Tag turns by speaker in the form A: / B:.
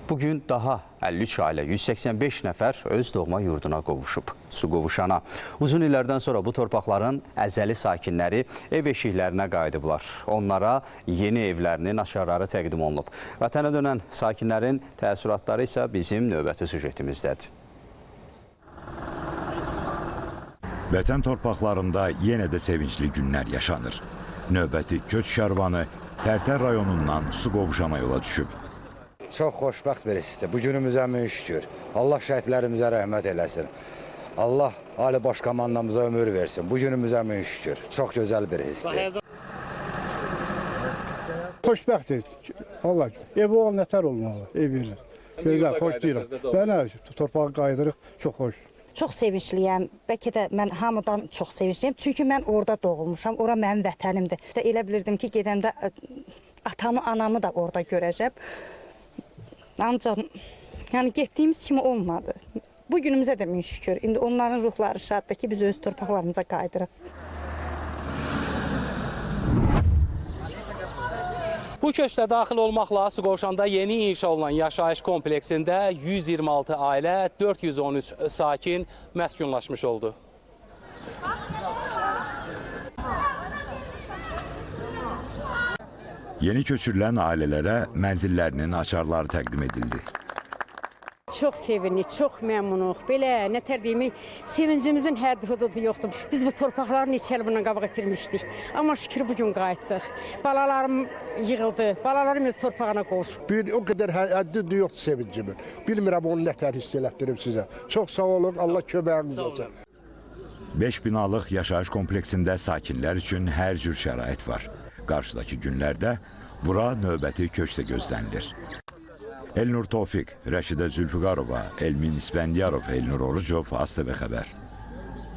A: Bugün daha 53 ailə, 185 nəfər öz doğma yurduna qovuşub. Suqovuşana. Uzun illərdən sonra bu torpaqların əzəli sakinləri ev eşiklərinə qayıdıblar. Onlara yeni evlərinin açarları təqdim olunub. Vətənə dönən sakinlərin təəssüratları isə bizim növbəti süjetimizdədir.
B: Vətən torpaqlarında yenə də sevincli günlər yaşanır. Növbəti köç karvanı Tərtər rayonundan Suqovuşana yola düşüb.
C: Çox xoşbəxt bir hissdir. Bu günümüzə min şükür. Allah şəhidlərimizə rəhmət eləsin. Allah Ali Baş Komandamıza ömür versin. Bu günümüzə min şükür. Çox gözəl bir hissdir.
D: Xoşbəxtik. Allah, ev olan nətər olmalı, ev verir. Gözəl, xoşlayırıq. Bəli, torpağa qayıdırıq, çox xoş.
E: Çox sevincliyəm. Bəlkə də mən hamıdan çox sevincliyəm. Çünki mən orada doğulmuşam. Ora mənim vətənimdir. Elə bilirdim ki, gedəndə atamı, anamı da orada görəcəm. Ancaq yəni getdiyimiz kimi olmadı. Bu günümüzə də min şükür. İndi onların ruhları şaddır ki, biz öz torpaqlarımıza qayıdırıq.
F: Bu köçdə daxil olmaqla Suqovuşanda yeni inşa olunan yaşayış kompleksində 126 ailə, 413 sakin məskunlaşmış oldu.
B: Yeni köçürülən ailələrə mənzillərinin açarları təqdim edildi.
G: Çox sevindik, çox məmnunuq. Belə, nətər deyim, sevincimizin həddi hüdudu yoxdur. Biz bu torpaqları neçə il bundan qabaq itirmişdik. Amma şükür bugün qayıtdıq. Balalarım yığıldı, balalarım öz torpağına qovuşub.
H: Bir o qədər həddi hüdudu yoxdur sevincimin. Bilmirəm onu nətər hiss elətdirim sizə. Çox sağ olun, Allah köməyiniz olsun.
B: 5 binalıq yaşayış kompleksində sakinlər üçün hər cür şərait var. Qarşıdakı günlərdə bura növbəti köç də gözlənilir. Elnur Tofiq, Rəşidə Zülfüqarova, Elmin İsfəndiyarov, Elnur Orucov, ASTV Xəbər.